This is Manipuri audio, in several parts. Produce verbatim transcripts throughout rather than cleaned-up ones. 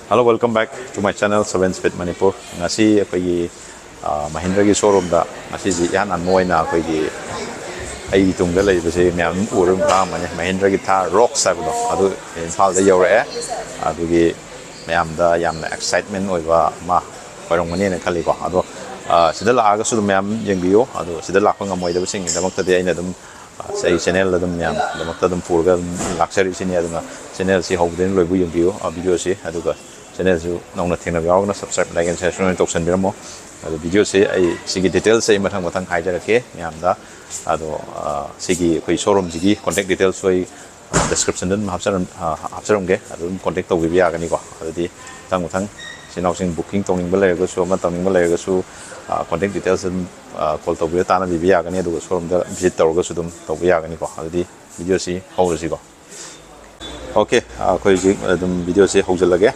Hello, welcome back to my channel, Seven Speed Manipur. ꯉꯁꯤ ꯑꯩꯈꯣꯏꯒꯤ ꯃꯍꯤꯟꯗ꯭ꯔꯒꯤ ꯁꯣꯔꯨꯝꯗ ꯉꯁꯤꯁꯤ ꯏꯍꯥꯟ ꯍꯥꯟꯕ ꯑꯣꯏꯅ ꯑꯩꯈꯣꯏꯒꯤ ꯑꯩꯒꯤ ꯇꯨꯡꯗ ꯂꯩꯔꯤꯕꯁꯤ ꯃꯌꯥꯝ ꯑꯗꯨꯝ ꯎꯔ ꯑꯗꯨꯝ ꯈꯪꯉꯝꯃꯅꯤ, ꯃꯍꯤꯟꯗ꯭ꯔꯒꯤ ꯊꯥꯔ ꯔꯣꯛꯁ ꯍꯥꯏꯕꯗꯣ ꯑꯗꯨ ꯏꯝꯐꯥꯜꯗ ꯌꯧꯔꯛꯑꯦ꯫ ꯑꯗꯨꯒꯤ ꯃꯌꯥꯝꯗ ꯌꯥꯝꯅ ꯑꯦꯛꯁꯥꯏꯠꯃꯦꯟ ꯑꯣꯏꯕ ꯑꯃ ꯑꯣꯏꯔꯝꯒꯅꯦꯅ ꯈꯜꯂꯤꯀꯣ꯫ ꯑꯗꯣ ꯁꯤꯗ ꯂꯥꯛꯑꯒꯁꯨ ꯑꯗꯨꯝ ꯃꯌꯥꯝ ꯌꯦꯡꯕꯤꯌꯨ꯫ ꯑꯗꯣ ꯁꯤꯗ ꯂꯥꯛꯄ ꯉꯝꯃꯣꯏꯗꯕꯁꯤꯡꯒꯤꯗꯃꯛꯇꯗꯤ ꯑꯩꯅ ꯑꯗꯨꯝ ꯑꯩ ꯆꯦꯅꯦꯜꯗ ꯑꯗꯨꯝ ꯃꯌꯥꯝꯒꯤꯗꯃꯛꯇ ꯑꯗꯨꯝ ꯄꯨꯔꯒ ꯑꯗꯨꯝ ꯂꯥꯛꯆꯔꯤꯁꯤꯅꯤ꯫ ꯑꯗꯨꯅ ꯆꯦꯅꯦꯜꯁꯤ ꯍꯧꯕꯗꯒꯤ ꯂꯣꯏꯕꯨ ꯌꯦꯡꯕꯤꯌꯨ, ꯚꯤꯗꯤꯑꯣꯁꯤ꯫ ꯑꯗꯨꯒ ꯆꯦꯅꯦꯜꯁꯨ ꯅꯧꯅ ꯊꯦꯡꯅꯕ ꯌꯥꯎꯔꯒꯅ subscribe, like and share ꯁꯨꯃꯥꯏꯅ ꯇꯧꯁꯟꯕꯤꯔꯝꯃꯣ꯫ ꯑꯗꯣ ꯚꯤꯗꯤꯑꯣꯁꯤ ꯑꯩ ꯁꯤꯒꯤ ꯗꯤꯇꯦꯜꯁ ꯑꯩ ꯃꯊꯪ ꯃꯊꯪ ꯍꯥꯏꯖꯔꯛꯀꯦ ꯃꯌꯥꯝꯗ꯫ ꯑꯗꯣ ꯁꯤꯒꯤ ꯑꯩꯈꯣꯏ ꯁꯣꯔꯨꯝꯁꯤꯒꯤ ꯀꯣꯟꯇꯦꯛ ꯗꯤꯇꯦꯜꯁ ꯑꯩ ꯗꯤꯁꯀ꯭ꯔꯤꯞꯁꯟꯗ ꯑꯗꯨꯝ ꯍꯥꯞꯆꯔꯝ ꯍꯥꯞꯆꯔꯝꯒꯦ꯫ ꯑꯗꯨꯝ ꯀꯣꯟꯇꯦꯛ ꯇꯧꯕꯤꯕ ꯌꯥꯒꯅꯤꯀꯣ꯫ ꯑꯗꯨꯗꯤ ꯃꯊꯪ ꯃꯊꯪ ꯏꯆꯤꯟ ꯏꯅꯥꯎꯁꯤꯡ ꯕꯨꯀꯤꯡ ꯇꯧꯅꯤꯡꯕ ꯂꯩꯔꯒꯁꯨ, ꯑꯃ ꯇꯧꯅꯤꯡꯕ ꯂꯩꯔꯒꯁꯨ, ꯀꯣꯟꯇꯦꯛ ꯗꯤꯇꯦꯜꯁ ꯑꯗꯨꯝ ꯀꯣꯜ ꯇꯧꯕꯤꯔ ꯇꯥꯟꯅꯕꯤꯕ ꯌꯥꯒꯅꯤ꯫ ꯑꯗꯨꯒ ꯁꯣꯔꯨꯝꯗ ꯚꯤꯖꯤꯠ ꯇꯧꯔꯒꯁꯨ ꯑꯗꯨꯝ ꯇꯧꯕ ꯌꯥꯒꯅꯤꯀꯣ꯫ ꯑꯗꯨꯗꯤ ꯚꯤꯗꯤꯑꯣꯁꯤ ꯍꯧꯔꯁꯤꯀꯣ꯫ ꯑꯣꯀꯦ, ꯑꯩꯈꯣꯏ ꯍꯧꯖꯤꯛ ꯑꯗꯨꯝ ꯚꯤꯗꯤꯑꯣꯁꯤ ꯍꯧꯖꯤꯜꯂꯒꯦ꯫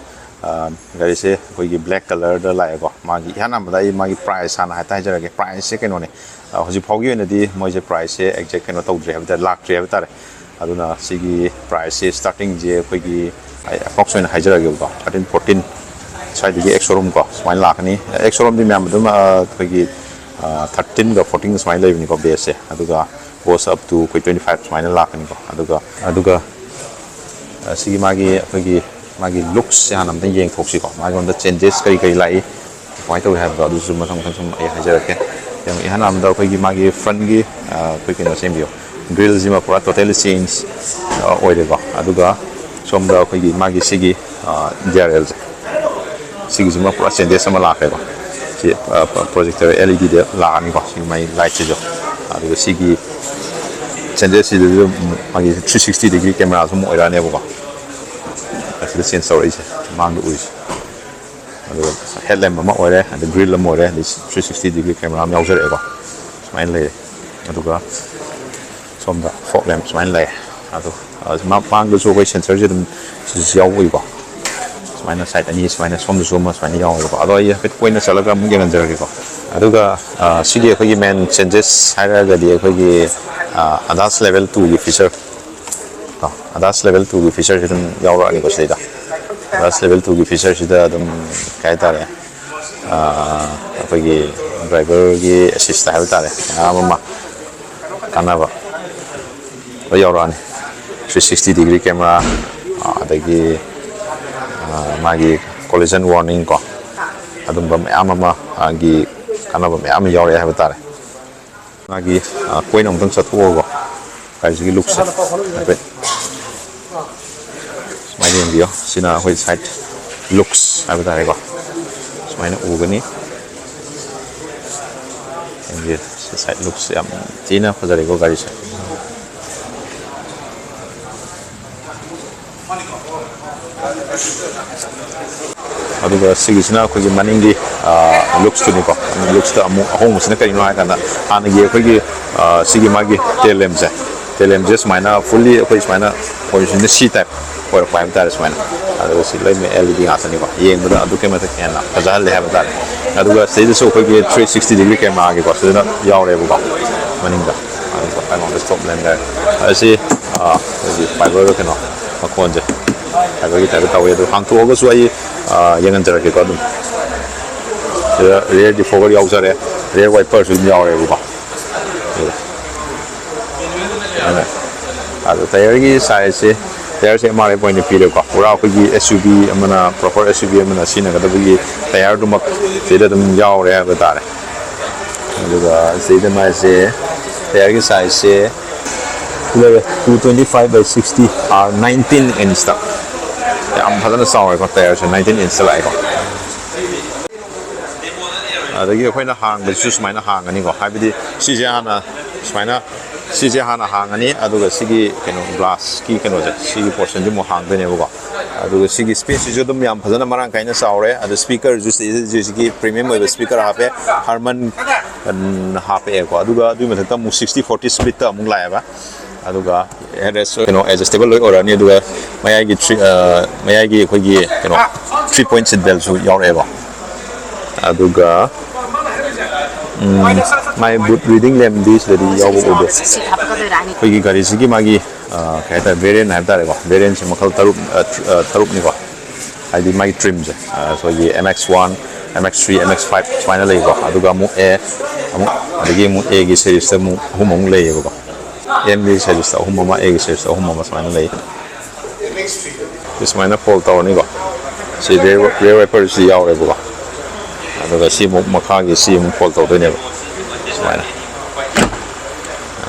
ꯒꯥꯔꯤꯁꯦ ꯑꯩꯈꯣꯏꯒꯤ ꯕ꯭ꯂꯦꯛ ꯀꯂꯔꯗ ꯂꯥꯛꯑꯦꯀꯣ꯫ ꯃꯥꯒꯤ ꯏꯍꯥꯟ ꯍꯥꯟꯕꯗ ꯑꯩ ꯃꯥꯒꯤ ꯄ꯭ꯔꯥꯏꯁ ꯍꯥꯟꯅ ꯍꯥꯏꯐꯦꯠ ꯍꯥꯏꯖꯔꯒꯦ꯫ ꯄ꯭ꯔꯥꯏꯁꯁꯦ ꯀꯩꯅꯣꯅꯦ, ꯍꯧꯖꯤꯛ ꯐꯥꯎꯒꯤ ꯑꯣꯏꯅꯗꯤ ꯃꯣꯏꯁꯦ ꯄ꯭ꯔꯥꯏꯁꯁꯦ ꯑꯦꯛꯖꯦꯛ ꯀꯩꯅꯣ ꯇꯧꯗ꯭ꯔꯤ ꯍꯥꯏꯕ ꯇꯥꯔꯦ, ꯂꯥꯛꯇ꯭ꯔꯤ ꯍꯥꯏꯕ ꯇꯥꯔꯦ꯫ ꯑꯗꯨꯅ ꯁꯤꯒꯤ ꯄ꯭ꯔꯥꯏꯁꯁꯦ ꯁ꯭ꯇꯥꯔꯇꯤꯡꯁꯦ ꯑꯩꯈꯣꯏꯒꯤ ꯑꯩ ꯑꯦꯄ꯭ꯔꯣꯛꯁ ꯑꯣꯏꯅ ꯍꯥꯏꯖꯔꯒꯦꯕꯀꯣ, ꯊꯥꯔꯇꯤꯟ ꯐꯣꯔꯇꯤꯟ ꯁ꯭ꯋꯥꯏꯗꯒꯤ ꯑꯦꯛꯁ ꯁꯣꯔꯨꯝ ꯀꯣ ꯁꯨꯃꯥꯏꯅ ꯂꯥꯛꯀꯅꯤ꯫ ꯑꯦꯛꯁ ꯁꯣꯔꯨꯝꯗꯤ ꯃꯌꯥꯝ ꯑꯗꯨꯝ ꯑꯩꯈꯣꯏꯒꯤ ꯊꯥꯔꯇꯤꯟꯒ ꯐꯣꯔꯇꯤꯟꯒ ꯁꯨꯃꯥꯏꯅ ꯂꯩꯕꯅꯤꯀꯣ ꯕꯦꯁꯁꯦ꯫ ꯑꯗꯨꯒ ꯒꯣꯁ ꯑꯞ ꯇꯨ ꯑꯩꯈꯣꯏ ꯇ꯭ꯋꯦꯟꯇꯤ ꯐꯥꯏꯚ ꯁꯨꯃꯥꯏꯅ ꯂꯥꯛꯀꯅꯤꯀꯣ꯫ ꯑꯗꯨꯒ ꯑꯗꯨꯒ ꯁꯤꯒꯤ ꯃꯥꯒꯤ ꯑꯩꯈꯣꯏꯒꯤ ꯃꯥꯒꯤ ꯂꯨꯛꯁꯁꯦ ꯍꯥꯟꯅ ꯑꯝꯇ ꯌꯦꯡꯊꯣꯛꯁꯤꯀꯣ꯫ ꯃꯥꯉꯣꯟꯗ ꯆꯦꯟꯖꯦꯁ ꯀꯔꯤ ꯀꯔꯤ ꯂꯥꯛꯏ, ꯀꯃꯥꯏꯅ ꯇꯧꯏ ꯍꯥꯏꯕꯗꯣ ꯑꯗꯨꯁꯨ ꯃꯊꯪ ꯃꯊꯪ ꯁꯨꯝ ꯑꯩ ꯍꯥꯏꯖꯔꯛꯀꯦ꯫ ꯌꯦꯡꯉꯣ, ꯏꯍꯥꯟ ꯍꯥꯟꯕꯗ ꯑꯩꯈꯣꯏꯒꯤ ꯃꯥꯒꯤ ꯐ꯭ꯔꯟꯒꯤ ꯑꯩꯈꯣꯏ ꯀꯩꯅꯣ ꯁꯦꯝꯕꯤꯌꯣ꯫ ꯒ꯭ꯔꯤꯜꯁꯤꯃ ꯄꯨꯔꯥ ꯇꯣꯇꯦꯜꯂꯤ ꯆꯦꯟꯖ ꯑꯣꯏꯔꯦꯀꯣ꯫ ꯑꯗꯨꯒ ꯁꯣꯝꯗ ꯑꯩꯈꯣꯏꯒꯤ ꯃꯥꯒꯤ ꯁꯤꯒꯤ ꯗꯤ ꯑꯥꯔ ꯑꯦꯜꯁꯦ, ꯁꯤꯒꯤꯁꯤꯃ ꯄꯨꯔꯥ ꯆꯦꯟꯖꯦꯁ ꯑꯃ ꯂꯥꯛꯈ꯭ꯔꯦꯀꯣ꯫ ꯁꯤ ꯄ꯭ꯔꯣꯖꯦꯛꯇꯔ ꯑꯦꯜ ꯏ ꯗꯤꯗ ꯂꯥꯛꯑꯅꯤꯀꯣ꯫ ꯁꯤꯒꯤ ꯃꯥꯒꯤ ꯂꯥꯏꯠꯁꯤꯁꯨ꯫ ꯑꯗꯨꯒ ꯁꯤꯒꯤ ꯆꯦꯟꯖꯦꯁꯁꯤꯗꯁꯨ ꯃꯥꯒꯤ ꯊ꯭ꯔꯤ ꯁꯤꯛꯁꯇꯤ ꯗꯤꯒ꯭ꯔꯤ ꯀꯦꯃꯦꯔꯥꯁꯨ ꯑꯃꯨꯛ ꯑꯣꯏꯔꯛꯑꯅꯦꯕꯀꯣ꯫ ꯑꯁꯤꯗ ꯆꯦꯟꯖ ꯇꯧꯔꯛꯏꯁꯦ, ꯃꯥꯡꯗ ꯎꯔꯤꯁꯦ꯫ ꯑꯗꯨꯒ ꯍꯦꯠ ꯂꯦꯝꯞ ꯑꯃ ꯑꯣꯏꯔꯦ, ꯑꯗꯩ ꯒ꯭ꯔꯤꯜ ꯑꯃ ꯑꯣꯏꯔꯦ, ꯑꯗꯩ ꯊ꯭ꯔꯤ ꯁꯤꯛꯁꯇꯤ ꯗꯤꯒ꯭ꯔꯤ ꯀꯦꯃꯦꯔꯥ ꯑꯃ ꯌꯥꯎꯖꯔꯛꯑꯦꯀꯣ꯫ ꯁꯨꯃꯥꯏꯅ ꯂꯩꯔꯦ꯫ ꯑꯗꯨꯒ ꯁꯣꯝꯗ ꯐꯣꯛ ꯂꯦꯝꯞ ꯁꯨꯃꯥꯏꯅ ꯂꯩꯔꯦ꯫ ꯑꯗꯣ ꯃꯥꯡꯗꯁꯨ ꯑꯩꯈꯣꯏ ꯁꯦꯟꯁꯔꯁꯦ ꯑꯗꯨꯝ ꯁꯤꯁꯨ ꯌꯥꯎꯕ ꯎꯏꯀꯣ꯫ ꯁꯨꯃꯥꯏꯅ ꯁꯥꯏꯠ ꯑꯅꯤ ꯁꯨꯃꯥꯏꯅ ꯁꯣꯝꯗꯁꯨ ꯑꯃ ꯁꯨꯃꯥꯏꯅ ꯌꯥꯎꯋꯦꯕꯀꯣ꯫ ꯑꯗꯣ ꯑꯩ ꯍꯥꯏꯐꯦꯠ ꯀꯣꯏꯅ ꯆꯠꯂꯒ ꯑꯃꯨꯛ ꯌꯦꯡꯍꯟꯖꯔꯒꯦꯀꯣ꯫ ꯑꯗꯨꯒ ꯁꯤꯒꯤ ꯑꯩꯈꯣꯏꯒꯤ ꯃꯦꯟ ꯆꯦꯟꯖꯦꯁ ꯍꯥꯏꯔꯒꯗꯤ ꯑꯩꯈꯣꯏꯒꯤ ꯑꯗꯥꯁ ꯂꯦꯚꯦꯜ ꯇꯨꯒꯤ ꯐꯤꯆꯔ, ꯑꯗꯥꯁ ꯂꯦꯚꯦꯜ ꯇꯨꯒꯤ ꯐꯤꯆꯔꯁꯦ ꯑꯗꯨꯝ ꯌꯥꯎꯔꯛꯑꯅꯤꯀꯣ ꯁꯤꯗꯩꯗ꯫ ꯄ꯭ꯂꯁ ꯂꯦꯚꯦꯜ ꯇꯨꯒꯤ ꯐꯤꯆꯔꯁꯤꯗ ꯑꯗꯨꯝ ꯀꯩ ꯍꯥꯏꯇꯥꯔꯦ, ꯑꯩꯈꯣꯏꯒꯤ ꯗ꯭ꯔꯥꯏꯚꯔꯒꯤ ꯑꯦꯁꯤꯁꯇ ꯍꯥꯏꯕ ꯇꯥꯔꯦ, ꯃꯌꯥꯝ ꯑꯃ ꯀꯥꯟꯅꯕ ꯂꯣꯏ ꯌꯥꯎꯔꯛꯑꯅꯤ꯫ ꯊ꯭ꯔꯤ ꯁꯤꯛꯁꯇꯤ ꯗꯤꯒ꯭ꯔꯤ ꯀꯦꯃꯦꯔꯥ, ꯑꯗꯒꯤ ꯃꯥꯒꯤ ꯀꯣꯂꯤꯖꯟ ꯋꯥꯔꯅꯤꯡ ꯀꯣ, ꯑꯗꯨꯝꯕ ꯃꯌꯥꯝ ꯑꯃꯒꯤ ꯀꯥꯟꯅꯕ ꯃꯌꯥꯝ ꯑꯃ ꯌꯥꯎꯔꯛꯑꯦ ꯍꯥꯏꯕ ꯇꯥꯔꯦ꯫ ꯃꯥꯒꯤ ꯀꯣꯏꯅ ꯑꯃꯨꯛꯇꯪ ꯆꯠꯊꯣꯛꯑꯒꯀꯣ, ꯒꯥꯔꯤꯁꯤꯒꯤ ꯂꯨꯛꯁꯦ ꯍꯥꯏꯐꯦꯠ ꯁꯨꯃꯥꯏꯅ ꯌꯦꯡꯕꯤꯌꯣ꯫ ꯁꯤꯅ ꯑꯩꯈꯣꯏ ꯁꯥꯏꯠ ꯂꯨꯛꯁ ꯍꯥꯏꯕ ꯇꯥꯔꯦꯀꯣ, ꯁꯨꯃꯥꯏꯅ ꯎꯒꯅꯤ꯫ ꯌꯦꯡꯕꯤꯌꯨ, ꯁꯤ ꯁꯥꯏꯠ ꯂꯨꯛꯁꯦ ꯌꯥꯝ ꯊꯤꯅ ꯐꯖꯔꯦꯀꯣ ꯒꯥꯔꯤꯁꯦ꯫ ꯑꯗꯨꯒ ꯁꯤꯒꯤꯁꯤꯅ ꯑꯩꯈꯣꯏꯒꯤ ꯃꯅꯤꯡꯒꯤ ꯂꯨꯛꯁꯇꯨꯅꯤꯀꯣ꯫ ꯂꯨꯛꯁꯇ ꯑꯃꯨꯛ ꯑꯍꯣꯡꯕꯁꯤꯅ ꯀꯔꯤꯅꯣ ꯍꯥꯏ ꯀꯥꯟꯗ, ꯍꯥꯟꯅꯒꯤ ꯑꯩꯈꯣꯏꯒꯤ ꯁꯤꯒꯤ ꯃꯥꯒꯤ ꯇꯦꯜ ꯂꯦꯝꯁꯦ, ꯇꯦꯜ ꯂꯦꯝꯁꯦ ꯁꯨꯃꯥꯏꯅ ꯐꯨꯜꯂꯤ ꯑꯩꯈꯣꯏ ꯁꯨꯃꯥꯏꯅ ꯑꯣꯏꯔꯤꯁꯤꯅ ꯁꯤ ꯇꯥꯏꯞ ꯑꯣꯏꯔꯛꯄ ꯍꯥꯏꯕ ꯇꯥꯔꯦ ꯁꯨꯃꯥꯏꯅ꯫ ꯑꯗꯨꯒ ꯁꯤ ꯂꯣꯏꯅꯃꯛ ꯑꯦꯜ ꯏ ꯗꯤ ꯉꯥꯛꯇꯅꯤꯀꯣ, ꯌꯦꯡꯕꯗ ꯑꯗꯨꯛꯀꯤ ꯃꯇꯤꯛ ꯍꯦꯟꯅ ꯐꯖꯍꯜꯂꯦ ꯍꯥꯏꯕ ꯇꯥꯔꯦ꯫ ꯑꯗꯨꯒ ꯁꯤꯗꯁꯨ ꯑꯩꯈꯣꯏꯒꯤ ꯊ꯭ꯔꯤ ꯁꯤꯛꯁꯇꯤ ꯗꯤꯒ꯭ꯔꯤ ꯀꯦꯃꯦꯔꯥꯒꯤꯀꯣ ꯁꯤꯗꯅ ꯌꯥꯎꯔꯦꯕꯀꯣ ꯃꯅꯤꯡꯗ꯫ ꯑꯗꯨꯒ ꯑꯩꯉꯣꯟꯗ ꯁ꯭ꯇꯣꯞ ꯂꯦꯟꯗꯔ ꯑꯁꯤ ꯑꯩꯈꯣꯏꯒꯤ ꯐꯥꯏꯕꯔ ꯀꯩꯅꯣ ꯃꯈꯣꯟꯁꯦ ꯐꯥꯏꯕꯔꯒꯤ ꯇꯥꯏꯞꯇ ꯇꯧꯋꯤ꯫ ꯑꯗꯨ ꯍꯥꯡꯇꯣꯛꯑꯒꯁꯨ ꯑꯩ ꯌꯦꯡꯍꯟꯖꯔꯛꯀꯦꯀꯣ꯫ ꯑꯗꯨꯝ ꯁꯤꯗ ꯔꯤꯌꯔ ꯗꯤꯐꯣꯒꯔ ꯌꯥꯎꯖꯔꯦ, ꯔꯤꯌꯔ ꯋꯥꯏꯄꯔꯁꯨ ꯑꯗꯨꯝ ꯌꯥꯎꯔꯦꯕꯀꯣ꯫ ꯑꯗꯨ ꯇꯥꯌꯔꯒꯤ ꯁꯥꯏꯖꯁꯦ, ꯇꯥꯌꯔꯁꯦ ꯑꯦꯝ ꯑꯥꯔ ꯑꯦꯐ ꯑꯣꯏꯅ ꯄꯤꯔꯦꯀꯣ꯫ ꯄꯨꯔꯥ ꯑꯩꯈꯣꯏꯒꯤ ꯑꯦꯁ ꯌꯨ ꯚꯤ ꯑꯃꯅ, ꯄ꯭ꯔꯣꯄꯔ ꯑꯦꯁ ꯌꯨ ꯚꯤ ꯑꯃꯅ ꯁꯤꯖꯤꯟꯅꯒꯗꯕꯒꯤ ꯇꯥꯌꯔꯗꯨꯃꯛ ꯁꯤꯗ ꯑꯗꯨꯝ ꯌꯥꯎꯔꯦ ꯍꯥꯏꯕ ꯇꯥꯔꯦ꯫ ꯑꯗꯨꯒ ꯁꯤꯗ ꯃꯥꯏꯁꯦ, ꯇꯥꯌꯔꯒꯤ ꯁꯥꯏꯖꯁꯦ two twenty five by sixty R nineteen ꯏꯟꯁꯇ ꯌꯥꯝ ꯐꯖꯅ ꯆꯥꯎꯔꯦꯀꯣ꯫ ꯇꯥꯌꯔꯁꯦ ꯅꯥꯏꯟꯇꯤꯟ ꯏꯟꯁꯇ ꯂꯥꯛꯑꯦꯀꯣ꯫ ꯑꯗꯒꯤ ꯑꯩꯈꯣꯏꯅ ꯍꯥꯡꯕꯁꯤꯁꯨ ꯁꯨꯃꯥꯏꯅ ꯍꯥꯡꯒꯅꯤꯀꯣ, ꯍꯥꯏꯕꯗꯤ ꯁꯤꯁꯦ ꯍꯥꯟꯅ ꯁꯨꯃꯥꯏꯅ, ꯁꯤꯁꯦ ꯍꯥꯟꯅ ꯍꯥꯡꯒꯅꯤ, ꯑꯗꯨꯒ ꯁꯤꯒꯤ ꯀꯩꯅꯣ ꯒ꯭ꯂꯥꯁꯀꯤ ꯀꯩꯅꯣꯁꯦ, ꯁꯤꯒꯤ ꯄꯣꯔꯁꯟꯁꯦ ꯑꯃꯨꯛ ꯍꯥꯡꯗꯣꯏꯅꯦꯕꯀꯣ꯫ ꯑꯗꯨꯒ ꯁꯤꯒꯤ ꯁ꯭ꯄꯦꯁꯁꯤꯁꯨ ꯑꯗꯨꯝ ꯌꯥꯝ ꯐꯖꯅ ꯃꯔꯥꯡ ꯀꯥꯏꯅ ꯆꯥꯎꯔꯦ꯫ ꯑꯗꯨ ꯁ꯭ꯄꯤꯀꯔꯁꯨ ꯁꯤꯒꯤ ꯄ꯭ꯔꯤꯃꯤꯌꯝ ꯑꯣꯏꯕ ꯁ꯭ꯄꯤꯀꯔ ꯍꯥꯞꯄꯦ, ꯍꯥꯔꯃꯟ ꯍꯥꯞꯄꯛꯑꯦꯀꯣ꯫ ꯑꯗꯨꯒ ꯑꯗꯨꯒꯤ ꯃꯊꯛꯇ ꯑꯃꯨꯛ ꯁꯤꯛꯁꯇꯤ ꯐꯣꯔꯇꯤ ꯁ꯭ꯄ꯭ꯂꯤꯠꯇ ꯑꯃꯨꯛ ꯂꯥꯛꯑꯦꯕ꯫ ꯑꯗꯨꯒ ꯍꯦꯠ ꯔꯦꯁ ꯀꯩꯅꯣ ꯑꯦꯗꯖꯁꯇꯦꯕꯜ ꯂꯣꯏ ꯑꯣꯏꯔꯛꯑꯅꯤ꯫ ꯑꯗꯨꯒ ꯃꯌꯥꯏꯒꯤ ꯊ꯭ꯔꯤ, ꯃꯌꯥꯏꯒꯤ ꯑꯩꯈꯣꯏꯒꯤ ꯀꯩꯅꯣ ꯊ꯭ꯔꯤ ꯄꯣꯏꯟ ꯁꯤꯠ ꯕꯦꯜꯁꯨ ꯌꯥꯎꯔꯛꯑꯦꯕ꯫ ꯑꯗꯨꯒ ꯃꯥꯏ ꯕꯨꯠ ꯔꯤꯗꯤꯡ ꯂꯦꯝꯗꯤ ꯁꯤꯗꯗꯤ ꯌꯥꯎꯕ ꯎꯗꯦ꯫ ꯑꯩꯈꯣꯏꯒꯤ ꯒꯥꯔꯤꯁꯤꯒꯤ ꯃꯥꯒꯤ ꯀꯩ ꯍꯥꯏꯇꯥꯔꯦ, ꯚꯦꯔꯤꯌꯟ ꯍꯥꯏꯕ ꯇꯥꯔꯦꯀꯣ, ꯚꯦꯔꯤꯌꯟꯁꯦ ꯃꯈꯜ ꯇꯔꯨꯛ, ꯇꯔꯨꯛꯅꯤꯀꯣ꯫ ꯍꯥꯏꯗꯤ ꯃꯥꯒꯤ ꯇ꯭ꯔꯤꯝꯁꯦ ꯑꯩꯈꯣꯏꯒꯤ M X one, M X three, M X five ꯁꯨꯃꯥꯏꯅ ꯂꯩꯀꯣ꯫ ꯑꯗꯨꯒ ꯑꯃꯨꯛ ꯑꯦ ꯑꯃꯨꯛ ꯑꯗꯒꯤ ꯑꯃꯨꯛ ꯑꯦꯒꯤ ꯁꯦꯔꯤꯁꯇ ꯑꯃꯨꯛ ꯑꯍꯨꯝ ꯑꯃꯨꯛ ꯂꯩꯌꯦꯕꯀꯣ꯫ ꯑꯦꯝꯒꯤ ꯁꯦꯔꯤꯁꯇ ꯑꯍꯨꯝ ꯑꯃ, ꯑꯦꯒꯤ ꯁꯦꯔꯤꯁꯇ ꯑꯍꯨꯝ ꯑꯃ ꯁꯨꯃꯥꯏꯅ ꯂꯩ꯫ ꯁꯤ ꯁꯨꯃꯥꯏꯅ ꯐꯣꯜ ꯇꯧꯔꯅꯤꯀꯣ꯫ ꯁꯤ ꯔꯤꯌꯔ ꯋꯥꯏꯄꯔꯁꯤ ꯌꯥꯎꯔꯦꯕꯀꯣ꯫ ꯑꯗꯨꯒ ꯁꯤ ꯑꯃꯨꯛ ꯃꯈꯥꯒꯤ ꯁꯤ ꯑꯃꯨꯛ ꯐꯣꯜ ꯇꯧꯗꯣꯏꯅꯦꯕ꯫ ꯁꯨꯃꯥꯏꯅ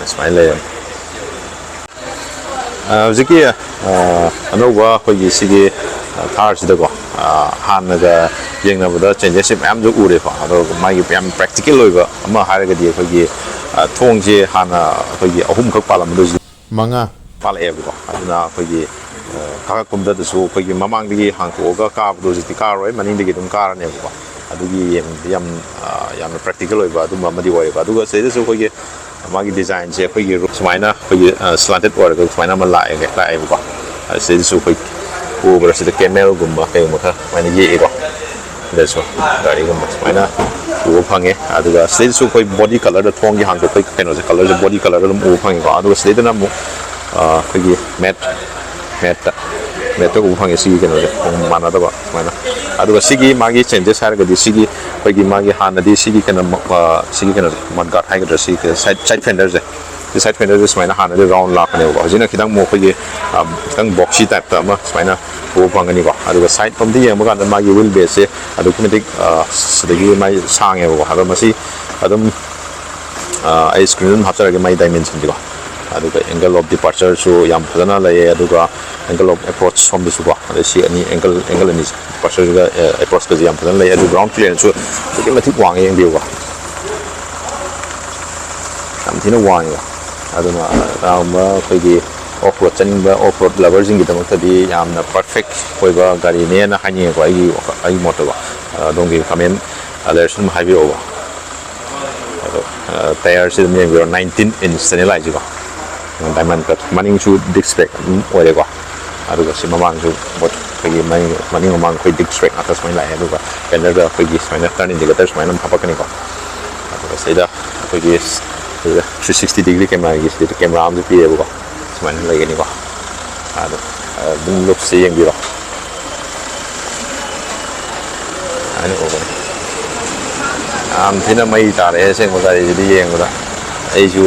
ꯁꯨꯃꯥꯏꯅ ꯂꯩꯔꯅꯤ꯫ ꯍꯧꯖꯤꯛꯀꯤ ꯑꯅꯧꯕ ꯑꯩꯈꯣꯏꯒꯤ ꯁꯤꯒꯤ ꯊꯥꯔꯁꯤꯗꯀꯣ, ꯍꯥꯟꯅꯒ ꯌꯦꯡꯅꯕꯗ ꯆꯦꯟꯖꯦꯁꯁꯦ ꯃꯌꯥꯝꯁꯨ ꯎꯔꯦꯀꯣ꯫ ꯑꯗꯣ ꯃꯥꯒꯤ ꯌꯥꯝ ꯄ꯭ꯔꯦꯛꯇꯤꯀꯦꯜ ꯑꯣꯏꯕ ꯑꯃ ꯍꯥꯏꯔꯒꯗꯤ ꯑꯩꯈꯣꯏꯒꯤ ꯊꯣꯡꯁꯦ ꯍꯥꯟꯅ ꯑꯩꯈꯣꯏꯒꯤ ꯑꯍꯨꯝꯈꯛ ꯄꯥꯜꯂꯝꯕꯗꯣ ꯍꯧꯖꯤꯛ ꯃꯉꯥ ꯄꯥꯜꯂꯛꯑꯦꯕꯀꯣ꯫ ꯑꯗꯨꯅ ꯑꯩꯈꯣꯏꯒꯤ ꯀꯥꯈꯠ ꯀꯨꯝꯊꯗꯁꯨ ꯑꯩꯈꯣꯏꯒꯤ ꯃꯃꯥꯡꯗꯒꯤ ꯍꯥꯡꯇꯣꯛꯑꯒ ꯀꯥꯕꯗꯣ ꯍꯧꯖꯤꯛꯇꯤ ꯀꯥꯔꯔꯣꯏ, ꯃꯅꯤꯡꯗꯒꯤ ꯑꯗꯨꯝ ꯀꯥꯔꯅꯦꯕꯀꯣ꯫ ꯑꯗꯨꯒꯤ ꯌꯦꯡꯕꯗꯤ ꯌꯥꯝ ꯌꯥꯝꯅ ꯄ꯭ꯔꯦꯛꯇꯤꯀꯦꯜ ꯑꯣꯏꯕ ꯑꯗꯨꯝꯕ ꯑꯃꯗꯤ ꯑꯣꯏꯌꯦꯕ꯫ ꯑꯗꯨꯒ ꯁꯤꯗꯩꯗꯁꯨ ꯑꯩꯈꯣꯏꯒꯤ ꯃꯥꯒꯤ ꯗꯤꯖꯥꯏꯟꯁꯦ ꯑꯩꯈꯣꯏꯒꯤ ꯁꯨꯃꯥꯏꯅ ꯑꯩꯈꯣꯏꯒꯤ ꯁ꯭ꯂꯥꯟꯇꯦꯠ ꯑꯣꯏꯔꯒ ꯁꯨꯃꯥꯏꯅ ꯑꯃ ꯂꯥꯛꯑꯦ ꯂꯥꯛꯑꯦꯕꯀꯣ꯫ ꯁꯤꯗꯩꯗꯁꯨ ꯑꯩꯈꯣꯏ ꯎꯕ꯭ꯔꯥ, ꯁꯤꯗ ꯀꯦꯃꯦꯜꯒꯨꯝꯕ ꯀꯩꯒꯨꯝꯕ ꯈꯔ ꯁꯨꯃꯥꯏꯅ ꯌꯦꯛꯏꯀꯣ꯫ ꯁꯤꯗꯁꯨ ꯒꯥꯔꯤꯒꯨꯝꯕ ꯁꯨꯃꯥꯏꯅ ꯎꯕ ꯐꯪꯉꯦ꯫ ꯑꯗꯨꯒ ꯁꯤꯗꯩꯗꯁꯨ ꯑꯩꯈꯣꯏ ꯕꯣꯗꯤ ꯀꯂꯔꯗ, ꯊꯣꯡꯒꯤ ꯍꯥꯡꯗꯣꯛꯄꯒꯤ ꯀꯩꯅꯣꯁꯦ, ꯀꯂꯔꯁꯦ ꯕꯣꯗꯤ ꯀꯂꯔꯗ ꯑꯗꯨꯝ ꯎꯕ ꯐꯪꯉꯤꯀꯣ꯫ ꯑꯗꯨꯒ ꯁꯤꯗꯩꯗꯅ ꯑꯃꯨꯛ ꯑꯩꯈꯣꯏꯒꯤ ꯃꯦꯠ ꯃꯦꯠꯇ ꯃꯦꯠꯇ ꯎꯕ ꯐꯪꯉꯦ꯫ ꯁꯤꯒꯤ ꯀꯩꯅꯣꯁꯦ ꯃꯥꯟꯅꯗꯕ ꯁꯨꯃꯥꯏꯅ꯫ ꯑꯗꯨꯒ ꯁꯤꯒꯤ ꯃꯥꯒꯤ ꯆꯦꯟꯖꯦꯁ ꯍꯥꯏꯔꯒꯗꯤ ꯁꯤꯒꯤ ꯑꯩꯈꯣꯏꯒꯤ ꯃꯥꯒꯤ ꯍꯥꯟꯅꯗꯤ ꯁꯤꯒꯤ ꯀꯩꯅꯣ ꯁꯤꯒꯤ ꯀꯩꯅꯣꯁꯦ, ꯃꯗ ꯒꯥꯔꯗ ꯍꯥꯏꯒꯗ꯭ꯔꯥ, ꯁꯤꯒꯤ ꯁꯥꯏꯠ ꯁꯥꯏꯠ ꯐꯦꯟꯗꯔꯁꯦ, ꯁꯤ ꯁꯥꯏꯠ ꯐꯦꯟꯗꯔꯁꯦ ꯁꯨꯃꯥꯏꯅ ꯍꯥꯟꯅꯗꯤ ꯔꯥꯎꯟ ꯂꯥꯛꯄꯅꯦꯕꯀꯣ꯫ ꯍꯧꯖꯤꯛꯅ ꯈꯤꯇꯪ ꯑꯃꯨꯛ ꯑꯩꯈꯣꯏꯒꯤ ꯈꯤꯇꯪ ꯕꯣꯛꯁꯤ ꯇꯥꯏꯞꯇ ꯑꯃ ꯁꯨꯃꯥꯏꯅ ꯎꯕ ꯐꯪꯒꯅꯤꯀꯣ꯫ ꯑꯗꯨꯒ ꯁꯥꯏꯠ ꯂꯣꯝꯗ ꯌꯦꯡꯕ ꯀꯥꯟꯗ ꯃꯥꯒꯤ ꯋꯤꯜ ꯕꯦꯁꯁꯦ ꯑꯗꯨꯛꯀꯤ ꯃꯇꯤꯛ ꯁꯤꯗꯒꯤ ꯃꯥꯏ ꯁꯥꯡꯉꯦꯕꯀꯣ꯫ ꯑꯗꯣ ꯃꯁꯤ ꯑꯗꯨꯝ ꯑꯩ ꯁ꯭ꯀ꯭ꯔꯤꯟ ꯑꯗꯨꯝ ꯍꯥꯞꯆꯔꯒꯦ ꯃꯥꯏ ꯗꯥꯏꯃꯦꯟꯁꯟꯁꯤꯀꯣ꯫ ꯑꯗꯨꯒ ꯑꯦꯡꯒꯜ ꯑꯣꯐ ꯗꯤꯄꯥꯔꯆꯔꯁꯨ ꯌꯥꯝ ꯐꯖꯅ ꯂꯩꯌꯦ꯫ ꯑꯗꯨꯒ ꯑꯦꯡꯒꯜ ꯑꯣꯐ ꯑꯦꯄ꯭ꯔꯣꯆ ꯁꯣꯝꯗꯁꯨꯀꯣ, ꯑꯗꯩ ꯁꯤ ꯑꯅꯤ ꯑꯦꯡꯒꯜ ꯑꯦꯡꯒꯜ ꯑꯅꯤꯁꯦ, ꯗꯤꯄꯥꯔꯆꯔꯁꯤꯒ ꯑꯦꯄ꯭ꯔꯣꯆꯀꯁꯦ ꯌꯥꯝ ꯐꯖꯅ ꯂꯩ꯫ ꯑꯗꯨ ꯒ꯭ꯔꯥꯎꯟ ꯀ꯭ꯂꯤꯌꯔꯦꯟꯁꯁꯨ ꯑꯗꯨꯛꯀꯤ ꯃꯇꯤꯛ ꯋꯥꯡꯉꯦ, ꯌꯦꯡꯕꯤꯌꯨꯀꯣ꯫ ꯌꯥꯝ ꯊꯤꯅ ꯋꯥꯡꯉꯦꯕ꯫ ꯑꯗꯨꯅ ꯀꯅꯥꯒꯨꯝꯕ ꯑꯩꯈꯣꯏꯒꯤ ꯑꯣꯐ ꯔꯣꯗ ꯆꯠꯅꯤꯡꯕ ꯑꯣꯐ ꯔꯣꯗ ꯂꯚꯔꯁꯤꯡꯒꯤꯗꯃꯛꯇꯗꯤ ꯌꯥꯝꯅ ꯄꯔꯐꯦꯛ ꯑꯣꯏꯕ ꯒꯥꯔꯤꯅꯦꯅ ꯍꯥꯏꯅꯤꯡꯉꯦꯀꯣ, ꯑꯩꯒꯤ ꯋꯥꯈꯜ, ꯑꯩꯒꯤ ꯃꯣꯠꯇꯀꯣ꯫ ꯑꯗꯣꯝꯒꯤ ꯀꯃꯦꯟ ꯂꯩꯔꯁꯨ ꯑꯗꯨꯝ ꯍꯥꯏꯕꯤꯔꯛꯑꯣꯕ꯫ ꯑꯗꯣ ꯇꯥꯌꯔꯁꯤ ꯑꯗꯨꯝ ꯌꯦꯡꯕꯤꯔꯣ, ꯅꯥꯏꯟꯇꯤꯟ ꯏꯟꯁꯇꯅꯦ ꯂꯥꯛꯏꯁꯤꯀꯣ꯫ ꯗꯥꯏꯃꯟ ꯀꯠ꯫ ꯃꯅꯤꯡꯁꯨ ꯗꯤꯁꯛ ꯕ꯭ꯔꯦꯛ ꯑꯗꯨꯝ ꯑꯣꯏꯔꯦꯀꯣ꯫ ꯑꯗꯨꯒ ꯁꯤ ꯃꯃꯥꯡꯁꯨ ꯄꯣꯠ ꯑꯩꯈꯣꯏꯒꯤ ꯃꯅꯤꯡ ꯃꯅꯤꯡ ꯃꯃꯥꯡ ꯑꯩꯈꯣꯏ ꯗꯤꯁꯛ ꯕ꯭ꯔꯦꯛ ꯉꯥꯛꯇ ꯁꯨꯃꯥꯏꯅ ꯂꯥꯛꯑꯦ꯫ ꯑꯗꯨꯒ ꯐꯦꯟꯗꯔꯗ ꯑꯩꯈꯣꯏꯒꯤ ꯁꯨꯃꯥꯏꯅ ꯇꯔꯟ ꯏꯟꯗꯤꯀꯦꯇꯔ ꯁꯨꯃꯥꯏꯅ ꯑꯗꯨꯝ ꯍꯥꯞꯄꯛꯀꯅꯤꯀꯣ꯫ ꯑꯗꯨꯒ ꯁꯤꯗ ꯑꯩꯈꯣꯏꯒꯤ ꯊ꯭ꯔꯤ ꯁꯤꯛꯁꯇꯤ ꯗꯤꯒ꯭ꯔꯤ ꯀꯦꯃꯦꯔꯥꯒꯤ ꯁꯤꯗ ꯀꯦꯃꯦꯔꯥ ꯑꯃꯁꯨ ꯄꯤꯌꯦꯕꯀꯣ꯫ ꯁꯨꯃꯥꯏꯅ ꯂꯩꯒꯅꯤꯀꯣ꯫ ꯑꯗꯣ ꯑꯗꯨꯝ ꯂꯨꯛꯁꯦ ꯌꯦꯡꯕꯤꯔꯣ꯫ ꯍꯥꯏꯅ ꯎꯕꯅꯤ꯫ ꯌꯥꯝ ꯊꯤꯅ ꯃꯩ ꯇꯥꯔꯛꯑꯦ ꯑꯁꯦꯡꯕ ꯒꯥꯔꯤꯁꯤꯗꯤ ꯌꯦꯡꯕꯗ꯫ ꯑꯩꯁꯨ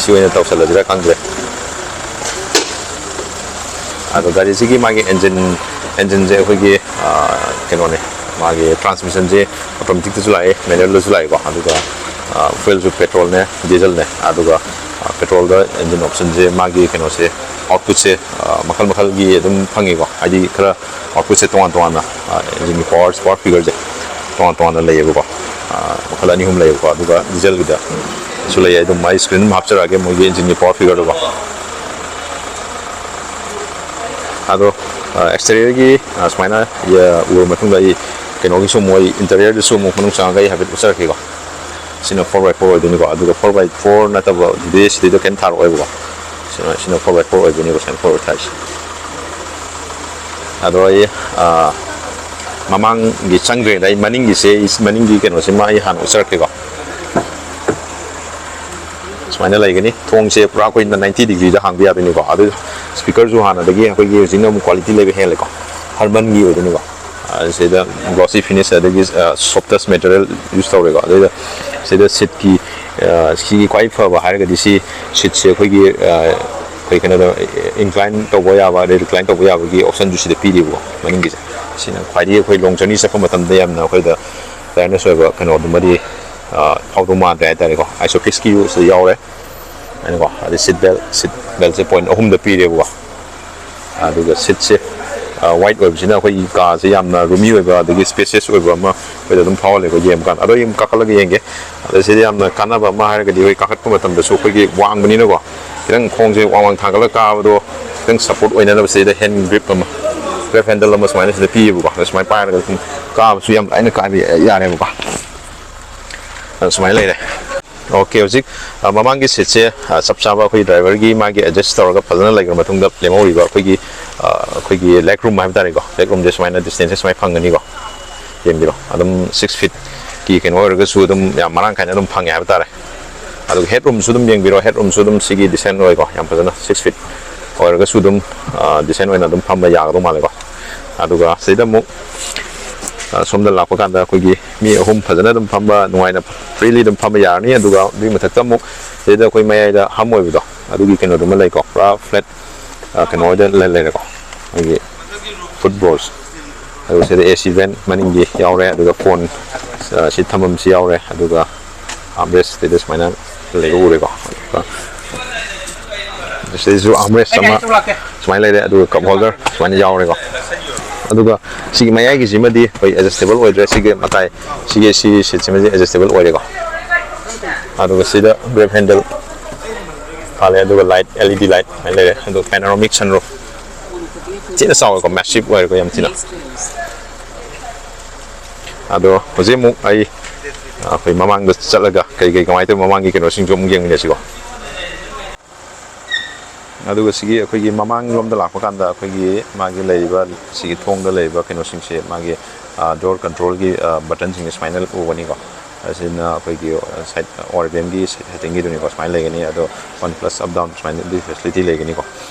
ꯁꯤ ꯑꯣꯏꯅ ꯇꯧꯁꯜꯂꯁꯤꯔ ꯈꯪꯗ꯭ꯔꯦ꯫ ꯑꯗꯣ ꯒꯥꯔꯤꯁꯤꯒꯤ ꯃꯥꯒꯤ ꯏꯟꯖꯤꯟ ꯏꯟꯖꯤꯟꯁꯦ ꯑꯩꯈꯣꯏꯒꯤ ꯀꯩꯅꯣꯅꯦ, ꯃꯥꯒꯤ ꯇ꯭ꯔꯥꯟꯁꯃꯤꯁꯟꯁꯦ ꯑꯣꯇꯣꯃꯦꯇꯤꯛꯇꯁꯨ ꯂꯥꯛꯑꯦ, ꯃꯦꯅꯨꯋꯦꯜꯗꯁꯨ ꯂꯥꯛꯑꯦꯀꯣ꯫ ꯑꯗꯨꯒ ꯐ꯭ꯌꯨꯜꯁꯨ ꯄꯦꯇ꯭ꯔꯣꯜꯅꯦ, ꯗꯤꯖꯜꯅꯦ꯫ ꯑꯗꯨꯒ ꯄꯦꯇ꯭ꯔꯣꯜꯗ ꯏꯟꯖꯤꯟ ꯑꯣꯞꯁꯟꯁꯦ, ꯃꯥꯒꯤ ꯀꯩꯅꯣꯁꯦ, ꯑꯥꯎꯠꯄꯨꯠꯁꯦ ꯃꯈꯜ ꯃꯈꯜꯒꯤ ꯑꯗꯨꯝ ꯐꯪꯉꯤꯀꯣ꯫ ꯍꯥꯏꯗꯤ ꯈꯔ ꯑꯥꯎꯠꯄꯨꯠꯁꯦ ꯇꯣꯉꯥꯟ ꯇꯣꯉꯥꯟꯅ, ꯏꯟꯖꯤꯟꯒꯤ ꯄꯋꯥꯔ ꯄꯋꯥꯔ ꯐꯤꯒꯔꯁꯦ ꯇꯣꯉꯥꯟ ꯇꯣꯉꯥꯟꯅ ꯂꯩꯌꯦꯕꯀꯣ꯫ ꯃꯈꯜ ꯑꯅꯤ ꯑꯍꯨꯝ ꯂꯩꯌꯦꯕꯀꯣ꯫ ꯑꯗꯨꯒ ꯗꯤꯖꯜꯒꯤꯗꯁꯨ ꯂꯩ꯫ ꯑꯗꯨꯝ ꯃꯥꯏ ꯁ꯭ꯀ꯭ꯔꯤꯟ ꯑꯗꯨꯝ ꯍꯥꯞꯆꯔꯛꯑꯒꯦ ꯃꯣꯏꯒꯤ ꯏꯟꯖꯤꯟꯒꯤ ꯄꯋꯥꯔ ꯐꯤꯒꯔꯗꯨꯀꯣ꯫ ꯑꯗꯣ ꯑꯦꯛꯁꯇꯦꯔꯤꯌꯔꯒꯤ ꯁꯨꯃꯥꯏꯅ ꯎꯔꯕ ꯃꯇꯨꯡꯗ ꯑꯩ ꯀꯩꯅꯣꯒꯤꯁꯨ ꯑꯃꯨꯛ, ꯑꯩ ꯏꯟꯇꯔꯤꯌꯔꯗꯁꯨ ꯑꯃꯨꯛ ꯃꯅꯨꯡ ꯆꯪꯉꯒ ꯑꯩ ꯍꯥꯏꯐꯦꯠ ꯎꯠꯆꯔꯛꯀꯦꯀꯣ꯫ ꯁꯤꯅ ꯐꯣꯔ ꯕꯥꯏ ꯐꯣꯔ ꯑꯣꯏꯗꯣꯏꯅꯤꯀꯣ꯫ ꯑꯗꯨꯒ ꯐꯣꯔ ꯕꯥꯏ ꯐꯣꯔ ꯅꯠꯇꯕ ꯑꯗꯨꯗꯤ ꯁꯤꯗꯩꯗ ꯀꯩꯝ ꯊꯥꯔꯛꯑꯣꯏꯕꯀꯣ꯫ ꯁꯤꯅ ꯁꯤꯅ ꯐꯣꯔ ꯕꯥꯏ ꯐꯣꯔ ꯑꯣꯏꯗꯣꯏꯅꯤꯀꯣ, ꯁꯨꯃꯥꯏꯅ ꯐꯣꯔ ꯕꯥꯏ ꯊꯥꯔꯤꯁꯦ꯫ ꯑꯗꯣ ꯑꯩ ꯃꯃꯥꯡꯒꯤ ꯆꯪꯗ꯭ꯔꯤꯉꯩꯗ ꯑꯩ ꯃꯅꯤꯡꯒꯤꯁꯦ, ꯑꯩ ꯃꯅꯤꯡꯒꯤ ꯀꯩꯅꯣꯁꯤꯃ ꯑꯩ ꯍꯥꯟꯅ ꯎꯠꯆꯔꯛꯀꯦꯀꯣ꯫ ꯁꯨꯃꯥꯏꯅ ꯂꯩꯒꯅꯤ꯫ ꯊꯣꯡꯁꯦ ꯄꯨꯔꯥ ꯑꯩꯈꯣꯏꯅ ꯅꯥꯏꯟꯇꯤ ꯗꯤꯒ꯭ꯔꯤꯗ ꯍꯥꯡꯕ ꯌꯥꯗꯣꯏꯅꯤꯀꯣ꯫ ꯑꯗꯨ ꯁ꯭ꯄꯤꯀꯔꯁꯨ ꯍꯥꯟꯅꯗꯒꯤ ꯑꯩꯈꯣꯏꯒꯤ ꯍꯧꯖꯤꯛꯅ ꯑꯃꯨꯛ ꯀ꯭ꯋꯥꯂꯤꯇꯤ ꯂꯩꯕ ꯍꯦꯜꯂꯦꯀꯣ꯫ ꯍꯔꯃꯟꯒꯤ ꯑꯣꯏꯗꯣꯏꯅꯤꯀꯣ꯫ ꯑ, ꯁꯤꯗ ꯒ꯭ꯂꯣꯁꯤ ꯐꯤꯅꯤꯁ ꯑꯗꯒꯤ, ꯑ, ꯁꯣꯐꯇꯦꯁ ꯃꯦꯇꯔꯤꯌꯦꯜ ꯌꯨꯁ ꯇꯧꯔꯦꯀꯣ꯫ ꯑꯗꯩꯗ ꯁꯤꯗ ꯁꯤꯠꯀꯤ, ꯑ, ꯁꯤꯒꯤ ꯈ꯭ꯋꯥꯏ ꯐꯕ ꯍꯥꯏꯔꯒꯗꯤ ꯁꯤ ꯁꯤꯠꯁꯦ ꯑꯩꯈꯣꯏꯒꯤ, ꯑ, ꯑꯩꯈꯣꯏ ꯀꯩꯅꯣꯗ ꯏꯟꯀ꯭ꯂꯥꯏꯟ ꯇꯧꯕ ꯌꯥꯕ ꯑꯗꯩ ꯔꯤꯀ꯭ꯂꯥꯏꯟ ꯇꯧꯕ ꯌꯥꯕꯒꯤ ꯑꯣꯞꯁꯟꯁꯨ ꯁꯤꯗ ꯄꯤꯔꯤꯕꯀꯣ, ꯃꯅꯤꯡꯒꯤꯁꯦ꯫ ꯁꯤꯅ ꯈ꯭ꯋꯥꯏꯗꯒꯤ ꯑꯩꯈꯣꯏ ꯂꯣꯡ ꯖꯔꯅꯤ ꯆꯠꯄ ꯃꯇꯝꯗ ꯌꯥꯝꯅ ꯑꯩꯈꯣꯏꯗ ꯇꯥꯏꯌꯔꯅꯦꯁ ꯑꯣꯏꯕ ꯀꯩꯅꯣꯗꯨꯃꯗꯤ, ꯑ, ꯐꯥꯎꯗꯧ ꯃꯥꯟꯗ꯭ꯔꯦ ꯍꯥꯏꯇꯥꯔꯦꯀꯣ꯫ ꯑꯥꯏꯁꯣꯐꯤꯛꯁꯀꯤ ꯁꯤꯗ ꯌꯥꯎꯔꯦ꯫ ꯑꯗꯨꯀꯣ, ꯑꯗꯩ ꯁꯤꯠ ꯕꯦꯜ, ꯁꯤꯠ ꯕꯦꯜꯁꯦ ꯄꯣꯏꯟ ꯑꯍꯨꯝꯗ ꯄꯤꯔꯦꯕꯀꯣ꯫ ꯑꯗꯨꯒ ꯁꯤꯠꯁꯦ, ꯑ, ꯋꯥꯏꯠ ꯑꯣꯏꯕꯁꯤꯅ ꯑꯩꯈꯣꯏꯒꯤ ꯀꯥꯁꯦ ꯌꯥꯝꯅ ꯔꯨꯃꯤ ꯑꯣꯏꯕ ꯑꯗꯒꯤ ꯁ꯭ꯄꯦꯁꯤꯌꯁ ꯑꯣꯏꯕ ꯑꯃ ꯑꯩꯈꯣꯏꯗ ꯑꯗꯨꯝ ꯐꯥꯎꯍꯜꯂꯦꯀꯣ ꯌꯦꯡꯕ ꯀꯥꯟꯗ꯫ ꯑꯗꯣ ꯑꯩ ꯑꯃꯨꯛ ꯀꯥꯈꯠꯂꯒ ꯌꯦꯡꯒꯦ꯫ ꯑꯗ ꯁꯤꯗ ꯌꯥꯝꯅ ꯀꯥꯟꯅꯕ ꯑꯃ ꯍꯥꯏꯔꯒꯗꯤ ꯑꯩꯈꯣꯏ ꯀꯥꯈꯠꯄ ꯃꯇꯝꯗꯁꯨ ꯑꯩꯈꯣꯏꯒꯤ ꯋꯥꯡꯕꯅꯤꯅꯀꯣ, ꯈꯤꯇꯪ ꯈꯣꯡꯁꯦ ꯋꯥꯡ ꯋꯥꯡ ꯊꯥꯡꯒꯠꯂꯒ ꯀꯥꯕꯗꯣ ꯈꯤꯇꯪ ꯁꯞꯄꯣꯔꯠ ꯑꯣꯏꯅꯅꯕ ꯁꯤꯗ ꯍꯦꯟ ꯒ꯭ꯔꯤꯞ ꯑꯃ, ꯒ꯭ꯔꯤꯞ ꯍꯦꯟꯗꯜ ꯑꯃ ꯁꯨꯃꯥꯏꯅ ꯁꯤꯗ ꯄꯤꯌꯦꯕꯀꯣ꯫ ꯑꯗ ꯁꯨꯃꯥꯏꯅ ꯄꯥꯏꯔꯒ ꯑꯗꯨꯝ ꯀꯥꯕꯁꯨ ꯌꯥꯝ ꯂꯥꯏꯅ ꯀꯥꯕ ꯌꯥꯔꯦꯕꯀꯣ꯫ ꯑꯗ ꯁꯨꯃꯥꯏꯅ ꯂꯩꯔꯦ꯫ ꯑꯣꯀꯦ, ꯍꯧꯖꯤꯛ, ꯑ, ꯃꯃꯥꯡꯒꯤ ꯁꯤꯠꯁꯦ, ꯑ, ꯆꯞ ꯆꯥꯕ ꯑꯩꯈꯣꯏ ꯗ꯭ꯔꯥꯏꯚꯔꯒꯤ ꯃꯥꯒꯤ ꯑꯦꯗꯖꯁ ꯇꯧꯔꯒ ꯐꯖꯅ ꯂꯩꯈ꯭ꯔ ꯃꯇꯨꯡꯗ ꯂꯦꯝꯍꯧꯔꯤꯕ ꯑꯩꯈꯣꯏꯒꯤ, ꯑ, ꯑꯩꯈꯣꯏꯒꯤ ꯂꯦꯒ ꯔꯨꯝ ꯍꯥꯏꯕ ꯇꯥꯔꯦꯀꯣ, ꯂꯦꯒ ꯔꯨꯝꯁꯦ ꯁꯨꯃꯥꯏꯅ ꯗꯤꯁꯇꯦꯟꯁꯁꯦ ꯁꯨꯃꯥꯏꯅ ꯐꯪꯒꯅꯤꯀꯣ꯫ ꯌꯦꯡꯕꯤꯔꯣ, ꯑꯗꯨꯝ ꯁꯤꯛꯁ ꯐꯤꯠꯀꯤ ꯀꯩꯅꯣ ꯑꯣꯏꯔꯒꯁꯨ ꯑꯗꯨꯝ ꯌꯥꯝ ꯃꯔꯥꯡ ꯀꯥꯏꯅ ꯑꯗꯨꯝ ꯐꯪꯉꯦ ꯍꯥꯏꯕ ꯇꯥꯔꯦ꯫ ꯑꯗꯨꯒ ꯍꯦꯠ ꯔꯨꯝꯁꯨ ꯑꯗꯨꯝ ꯌꯦꯡꯕꯤꯔꯣ, ꯍꯦꯠ ꯔꯨꯝꯁꯨ ꯑꯗꯨꯝ ꯁꯤꯒꯤ ꯗꯤꯁꯦꯟ ꯑꯣꯏꯀꯣ, ꯌꯥꯝ ꯐꯖꯅ ꯁꯤꯛꯁ ꯐꯤꯠ ꯑꯣꯏꯔꯒꯁꯨ ꯑꯗꯨꯝ, ꯑ, ꯗꯤꯁꯦꯟ ꯑꯣꯏꯅ ꯑꯗꯨꯝ ꯐꯝꯕ ꯌꯥꯒꯗꯧ ꯃꯥꯜꯂꯦꯀꯣ꯫ ꯑꯗꯨꯒ ꯁꯤꯗ ꯑꯃꯨꯛ ꯑ, ꯁꯣꯝꯗ ꯂꯥꯛꯄ ꯀꯥꯟꯗ ꯑꯩꯈꯣꯏꯒꯤ ꯃꯤ ꯑꯍꯨꯝ ꯐꯖꯅ ꯑꯗꯨꯝ ꯐꯝꯕ, ꯅꯨꯡꯉꯥꯏꯅ freely ꯑꯗꯨꯝ ꯐꯝꯕ ꯌꯥꯔꯅꯤ꯫ ꯑꯗꯨꯒ ꯑꯗꯨꯒꯤ ꯃꯊꯛꯇ ꯑꯃꯨꯛ ꯁꯤꯗ ꯑꯩꯈꯣꯏ ꯃꯌꯥꯏꯗ hump ꯑꯣꯏꯕꯗꯣ, ꯑꯗꯨꯒꯤ ꯀꯩꯅꯣꯗꯨꯃ ꯂꯩꯀꯣ, ꯄꯨꯔꯥ flat, ꯑ, ꯀꯩꯅꯣ ꯑꯣꯏꯗ ꯂꯩ-, ꯂꯩꯔꯦꯀꯣ, ꯑꯩꯈꯣꯏꯒꯤ footboards꯫ ꯑꯗꯨꯒ ꯁꯤꯗ AC vent ꯃꯅꯤꯡꯒꯤ ꯌꯥꯎꯔꯦ, ꯑꯗꯨꯒ phone, ꯑ, ꯁꯤ ꯊꯝꯐꯝꯁꯤ ꯌꯥꯎꯔꯦ, ꯑꯗꯨꯒ armrest ꯁꯤꯗ ꯁꯨꯃꯥꯏꯅ ꯂꯩꯕ ꯎꯔꯦꯀꯣ꯫ ꯑꯗꯨꯒ ꯁꯤꯗꯁꯨ armrest ꯑꯃ ꯁꯨꯃꯥꯏꯅ ꯂꯩꯔꯦ, ꯑꯗꯨꯒ cup holder ꯁꯨꯃꯥꯏꯅ ꯌꯥꯎꯔꯦꯀꯣ꯫ ꯑꯗꯨꯒ ꯁꯤꯒꯤ ꯃꯌꯥꯏꯒꯤꯁꯤꯃꯗꯤ ꯑꯩꯈꯣꯏ adjustable ꯑꯣꯏꯗ꯭ꯔꯦ, ꯁꯤꯒꯤ ꯃꯇꯥꯏ, ꯁꯤꯒꯤ, ꯁꯤꯒꯤ seatꯁꯤꯃꯗꯤ adjustable ꯑꯣꯏꯔꯦꯀꯣ꯫ ꯑꯗꯨꯒ ꯁꯤꯗ grab handle ꯄꯥꯜꯂꯦ, ꯑꯗꯨꯒ light, LED light ꯁꯨꯃꯥꯏꯅ ꯂꯩꯔꯦ, ꯑꯗꯨꯒ panoramic sunroof꯫ ꯊꯤꯅ ꯆꯥꯎꯋꯦꯀꯣ, massive ꯑꯣꯏꯔꯦꯀꯣ ꯌꯥꯝ ꯊꯤꯅ꯫ ꯑꯗꯣ ꯍꯧꯖꯤꯛ ꯑꯃꯨꯛ ꯑꯩ, ꯑꯩꯈꯣꯏ ꯃꯃꯥꯡꯗ ꯆꯠꯂꯒ ꯀꯩ ꯀꯩ ꯀꯃꯥꯏꯅ ꯇꯧꯋꯤ, ꯃꯃꯥꯡꯒꯤ ꯀꯩꯅꯣꯁꯤꯡꯁꯨ ꯑꯃꯨꯛ ꯌꯦꯡꯃꯤꯟꯅꯁꯤꯀꯣ꯫ ꯑꯗꯨꯒ ꯁꯤꯒꯤ ꯑꯩꯈꯣꯏꯒꯤ ꯃꯃꯥꯡꯂꯣꯝꯗ ꯂꯥꯛꯄ ꯀꯥꯟꯗ ꯑꯩꯈꯣꯏꯒꯤ ꯃꯥꯒꯤ ꯂꯩꯔꯤꯕ ꯁꯤꯒꯤ ꯊꯣꯡꯗ ꯂꯩꯔꯤꯕ ꯀꯩꯅꯣꯁꯤꯡꯁꯦ, ꯃꯥꯒꯤ, ꯑ, door controlꯒꯤ, ꯑ, buttonꯁꯤꯡꯁꯦ ꯁꯨꯃꯥꯏꯅ ꯎꯒꯅꯤꯀꯣ꯫ ꯑꯁꯤꯅ ꯑꯩꯈꯣꯏꯒꯤ, ꯑ, side organꯒꯤ settingꯒꯤꯗꯨꯅꯤꯀꯣ, ꯁꯨꯃꯥꯏꯅ ꯂꯩꯒꯅꯤ꯫ ꯑꯗꯣ one plus up down ꯁꯨꯃꯥꯏꯅ ꯑꯗꯨꯒꯤ facility ꯂꯩꯒꯅꯤꯀꯣ꯫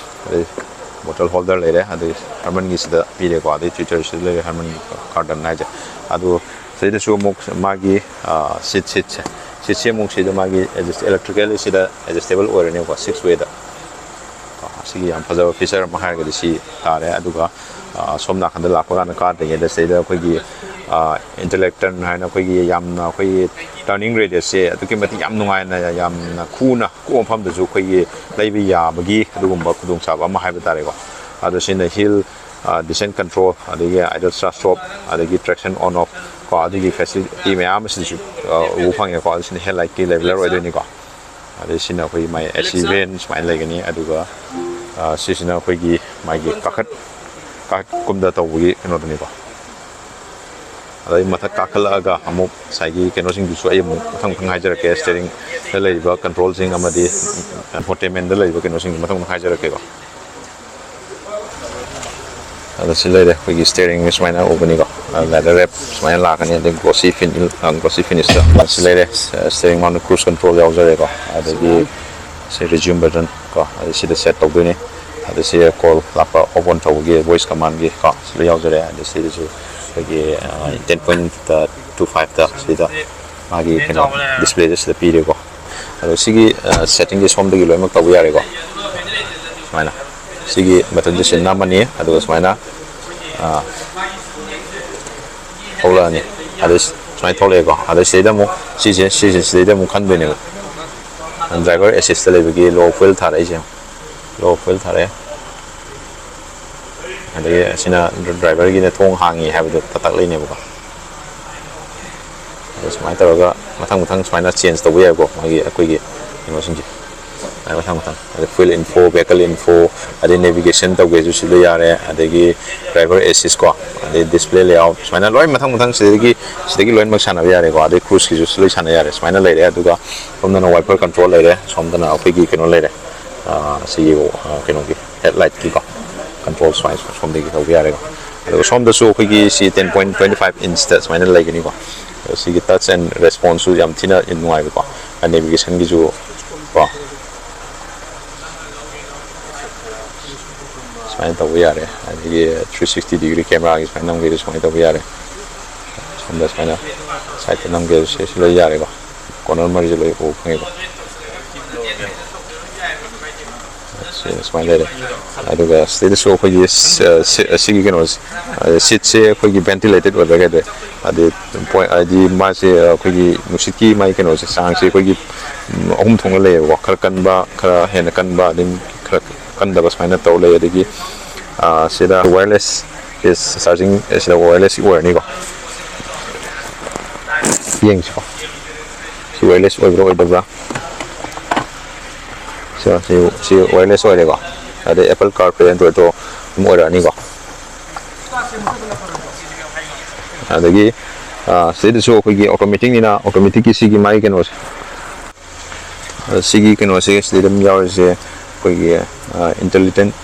ꯑꯗꯩ bottle holder ꯂꯩꯔꯦ, ꯑꯗꯩ Harmanꯒꯤꯁꯤꯗ ꯄꯤꯔꯦꯀꯣ, ꯑꯗꯩ Twitter ꯁꯤꯗ ꯂꯩꯔꯦ, Harman curtain ꯍꯥꯏꯁꯦ꯫ ꯑꯗꯨ ꯁꯤꯗꯁꯨ ꯑꯃꯨꯛ ꯃꯥꯒꯤ, ꯑ, seat, seatꯁꯦ, seatꯁꯦ ꯑꯃꯨꯛ ꯁꯤꯗ ꯃꯥꯒꯤ adjust-, electrically ꯁꯤꯗ adjustable ꯑꯣꯏꯔꯅꯦꯕꯀꯣ, six wayꯗ꯫ ꯑ, ꯁꯤꯒꯤ ꯌꯥꯝ ꯐꯖꯕ feature ꯑꯃ ꯍꯥꯏꯔꯒꯗꯤ ꯁꯤ ꯇꯥꯔꯦ꯫ ꯑꯗꯨꯒ, ꯑ, ꯁꯣꯝ ꯅꯥꯀꯟꯗ ꯂꯥꯛꯄ ꯀꯥꯟꯗ ꯀꯥꯗ꯭ꯔꯤꯉꯩꯗ ꯁꯤꯗꯩꯗ ꯑꯩꯈꯣꯏꯒꯤ, ꯑ, intellectron ꯍꯥꯏꯅ ꯑꯩꯈꯣꯏꯒꯤ ꯌꯥꯝꯅ ꯑꯩꯈꯣꯏꯒꯤ turning radiusꯁꯦ ꯑꯗꯨꯛꯀꯤ ꯃꯇꯤꯛ ꯌꯥꯝ ꯅꯨꯡꯉꯥꯏꯅ, ꯌꯥꯝꯅ ꯈꯨꯅ ꯑꯀꯨꯞꯄ ꯃꯐꯝꯗꯁꯨ ꯑꯩꯈꯣꯏꯒꯤ ꯂꯩꯕ ꯌꯥꯕꯒꯤ ꯑꯗꯨꯒꯨꯝꯕ ꯈꯨꯗꯣꯡꯆꯥꯕ ꯑꯃ ꯍꯥꯏꯕ ꯇꯥꯔꯦꯀꯣ꯫ ꯑꯗꯣ ꯁꯤꯅ hill, ꯑ, descent control, ꯑꯗꯒꯤ idle start stop, ꯑꯗꯒꯤ traction on off ꯀꯣ, ꯑꯗꯨꯒꯤ facility ꯃꯌꯥꯝ ꯑꯁꯤꯁꯨ, ꯑ, ꯎꯕ ꯐꯪꯉꯦꯀꯣ꯫ ꯑꯗꯨ ꯁꯤꯅ headlightꯀꯤ leveler ꯑꯣꯏꯗꯣꯏꯅꯤꯀꯣ꯫ ꯑꯗꯩ ꯁꯤꯅ ꯑꯩꯈꯣꯏꯒꯤ ꯃꯥꯏ AC vent ꯁꯨꯃꯥꯏꯅ ꯂꯩꯒꯅꯤ꯫ ꯑꯗꯨꯒ, ꯑ, ꯁꯤꯁꯤꯅ ꯑꯩꯈꯣꯏꯒꯤ ꯃꯥꯒꯤ ꯀꯥꯈꯠ-, ꯀꯥꯈꯠ ꯀꯨꯝꯗ ꯇꯧꯕꯒꯤ ꯀꯩꯅꯣꯗꯨꯅꯤꯀꯣ꯫ ꯑꯗꯩ ꯃꯊꯛ ꯀꯥꯈꯠꯂꯛꯑꯒ ꯑꯃꯨꯛ ꯉꯁꯥꯏꯒꯤ ꯀꯩꯅꯣꯁꯤꯡꯗꯨꯁꯨ ꯑꯩ ꯑꯃꯨꯛ ꯃꯊꯪ ꯃꯊꯪ ꯍꯥꯏꯖꯔꯛꯀꯦ꯫ Steeringꯗ ꯂꯩꯔꯤꯕ controlꯁꯤꯡ ꯑꯃꯗꯤ infotainmentꯗ ꯂꯩꯔꯤꯕ ꯀꯩꯅꯣꯁꯤꯡꯗꯨ ꯃꯊꯪ ꯃꯊꯪ ꯍꯥꯏꯖꯔꯛꯀꯦꯀꯣ꯫ ꯑꯗ ꯁꯤ ꯂꯩꯔꯦ ꯑꯩꯈꯣꯏꯒꯤ steeringꯁꯦ ꯁꯨꯃꯥꯏꯅ ꯎꯒꯅꯤꯀꯣ꯫ ꯑ, leather wrap ꯁꯨꯃꯥꯏꯅ ꯂꯥꯛꯀꯅꯤ, ꯑꯗꯩ glossy fin-, ꯑ, glossy finishꯇ꯫ ꯑ, ꯁꯤ ꯂꯩꯔꯦ, ꯑ, steering mount cruise control ꯌꯥꯎꯖꯔꯦꯀꯣ꯫ ꯑꯗꯒꯤ ꯁꯤ resume button ꯀꯣ, ꯑꯗꯩ ꯁꯤꯗ set ꯇꯧꯗꯣꯏꯅꯤ꯫ ꯑꯗ ꯁꯤ call ꯂꯥꯛꯄ off on ꯇꯧꯕꯒꯤ voice commandꯒꯤ ꯀꯣ, ꯁꯤ ꯂꯣꯏ ꯌꯥꯎꯖꯔꯦ꯫ ꯑꯗ ꯁꯤꯗꯁꯨ ꯑꯩꯈꯣꯏꯒꯤ ten point two five ꯇ ꯁꯤꯗ ꯃꯥꯒꯤ ꯀꯩꯅꯣ displayꯁꯦ ꯁꯤꯗ ꯄꯤꯔꯦꯀꯣ꯫ ꯑꯗꯣ ꯁꯤꯒꯤ settingꯁꯦ ꯁꯣꯝꯗꯒꯤ ꯂꯣꯏꯅꯃꯛ ꯇꯧꯕ ꯌꯥꯔꯦꯀꯣ꯫ ꯁꯨꯃꯥꯏꯅ ꯁꯤꯒꯤ buttonꯁꯦ ꯁꯤ ꯅꯝꯃꯅꯤ, ꯑꯗꯨꯒ ꯁꯨꯃꯥꯏꯅ ꯊꯣꯛꯂꯛꯑꯅꯤ꯫ ꯑꯗꯩ ꯁꯨꯃꯥꯏꯅ ꯊꯣꯛꯂꯛꯑꯦꯀꯣ꯫ ꯑꯗꯩ ꯁꯤꯗꯩꯗ ꯑꯃꯨꯛ ꯁꯤꯁꯦ ꯁꯤꯁꯦ ꯁꯤꯗꯩꯗ ꯑꯃꯨꯛ ꯈꯟꯗꯣꯏꯅꯦꯕ꯫ Driver assistꯇ ꯂꯩꯕꯒꯤ low fuel ꯊꯥꯔꯛꯏꯁꯦ꯫ Low fuel ꯊꯥꯔꯛꯑꯦ꯫ ꯑꯗꯒꯤ ꯑꯁꯤꯅ driverꯒꯤꯅ ꯊꯣꯡ ꯍꯥꯡꯉꯤ ꯍꯥꯏꯕꯗꯣ ꯇꯥꯛꯂꯛꯏꯅꯦꯕꯀꯣ꯫ ꯑꯗꯣ ꯁꯨꯃꯥꯏꯅ ꯇꯧꯔꯒ ꯃꯊꯪ ꯃꯊꯪ ꯁꯨꯃꯥꯏꯅ change ꯇꯧꯕ ꯌꯥꯏꯀꯣ, ꯃꯥꯒꯤ ꯑꯩꯈꯣꯏꯒꯤ ꯀꯩꯅꯣꯁꯤꯡꯁꯦ꯫ ꯁꯨꯃꯥꯏꯅ ꯃꯊꯪ ꯃꯊꯪ, ꯑꯗꯩ fuel info, vehicle info, ꯑꯗꯩ navigation ꯇꯧꯒꯦꯁꯨ ꯁꯤ ꯂꯣꯏ ꯌꯥꯔꯦ, ꯑꯗꯒꯤ driver assist ꯀꯣ, ꯑꯗꯩ display layout, ꯁꯨꯃꯥꯏꯅ ꯂꯣꯏ ꯃꯊꯪ ꯃꯊꯪ ꯁꯤꯗꯒꯤ ꯁꯤꯗꯒꯤ ꯂꯣꯏꯅꯃꯛ ꯁꯥꯟꯅꯕ ꯌꯥꯔꯦꯀꯣ꯫ ꯑꯗꯩ cruiseꯀꯤꯁꯨ ꯂꯣꯏ ꯁꯥꯟꯅ ꯌꯥꯔꯦ꯫ ꯁꯨꯃꯥꯏꯅ ꯂꯩꯔꯦ꯫ ꯑꯗꯨꯒ ꯁꯣꯝꯗꯅ wiper control ꯂꯩꯔꯦ, ꯁꯣꯝꯗꯅ ꯑꯩꯈꯣꯏꯒꯤ ꯀꯩꯅꯣ ꯂꯩꯔꯦ, ꯁꯤꯒꯤ ꯀꯩꯅꯣꯒꯤ headlightꯀꯤꯀꯣ control ꯁꯨꯃꯥꯏꯅ ꯁꯣꯝꯗꯒꯤ ꯇꯧꯕ ꯌꯥꯔꯦꯀꯣ꯫ ꯑꯗꯨꯒ ꯁꯣꯝꯗꯁꯨ ꯑꯩꯈꯣꯏꯒꯤ ꯁꯤ ten point twenty five inchꯇ ꯁꯨꯃꯥꯏꯅ ꯂꯩꯒꯅꯤꯀꯣ꯫ ꯑꯗꯣ ꯁꯤꯒꯤ touch and responseꯁꯨ ꯌꯥꯝ ꯊꯤꯅ ꯅꯨꯡꯉꯥꯏꯕꯀꯣ, navigationꯒꯤꯁꯨ ꯀꯣ꯫ ꯁꯨꯃꯥꯏꯅ ꯇꯧꯕ ꯌꯥꯔꯦ꯫ ꯑꯗꯒꯤ three sixty degree cameraꯒꯤ ꯁꯨꯃꯥꯏꯅ ꯅꯝꯒꯦꯁꯨ ꯁꯨꯃꯥꯏꯅ ꯇꯧꯕ ꯌꯥꯔꯦ꯫ ꯁꯣꯝꯗ ꯁꯨꯃꯥꯏꯅ sideꯇ ꯅꯝꯒꯦꯁꯨ ꯁꯤ ꯂꯣꯏ ꯌꯥꯔꯦꯀꯣ꯫ Corner ꯃꯔꯤꯁꯦ ꯂꯣꯏ ꯎꯕ ꯐꯪꯉꯦꯀꯣ꯫ ꯁꯤ ꯁꯨꯃꯥꯏꯅ ꯂꯩꯔꯦ꯫ ꯑꯗꯨꯒ ꯁꯤꯗꯩꯗꯁꯨ ꯑꯩꯈꯣꯏꯒꯤ ꯁꯤꯒꯤ ꯀꯩꯅꯣꯁꯦ, seatꯁꯦ ꯑꯩꯈꯣꯏꯒꯤ ventilated ꯑꯣꯏꯕ ꯀꯩꯗꯧꯋꯦ꯫ ꯑꯗꯩ ꯍꯥꯏꯗꯤ ꯃꯥꯁꯦ ꯑꯩꯈꯣꯏꯒꯤ ꯅꯨꯡꯁꯤꯠꯀꯤ ꯃꯥꯒꯤ ꯀꯩꯅꯣꯁꯦ, ꯆꯥꯡꯁꯦ ꯑꯩꯈꯣꯏꯒꯤ ꯑꯍꯨꯝ ꯊꯣꯛꯅ ꯂꯩꯌꯦꯕꯀꯣ꯫ ꯈꯔ ꯀꯟꯕ, ꯈꯔ ꯍꯦꯟꯅ ꯀꯟꯕ, ꯑꯗꯩ ꯈꯔ ꯀꯟꯗꯕ ꯁꯨꯃꯥꯏꯅ ꯇꯧꯔ ꯂꯩ꯫ ꯑꯗꯒꯤ ꯁꯤꯗ wireless case charging, ꯁꯤꯗ wireless ꯑꯣꯏꯔꯅꯤꯀꯣ꯫ ꯌꯦꯡꯁꯤꯀꯣ, ꯁꯤ wireless ꯑꯣꯏꯕ꯭ꯔꯥ ꯑꯣꯏꯗꯕ꯭ꯔꯥ? ꯁꯤ ꯁꯤ ꯁꯤ wireless ꯑꯣꯏꯔꯦꯀꯣ꯫ ꯑꯗꯩ Apple CarPlay, Androidꯇꯣ ꯑꯗꯨꯝ ꯑꯣꯏꯔꯛꯑꯅꯤꯀꯣ꯫ ꯑꯗꯒꯤ ꯁꯤꯗꯩꯗꯁꯨ ꯑꯩꯈꯣꯏꯒꯤ automaticꯅꯤꯅ, automaticꯀꯤ ꯁꯤꯒꯤ ꯃꯥꯒꯤ ꯀꯩꯅꯣꯁꯦ, ꯁꯤꯒꯤ ꯀꯩꯅꯣꯁꯦ ꯁꯤꯗꯩꯗ ꯑꯗꯨꯝ ꯌꯥꯎꯔꯤꯁꯦ ꯑꯩꯈꯣꯏꯒꯤ intelligent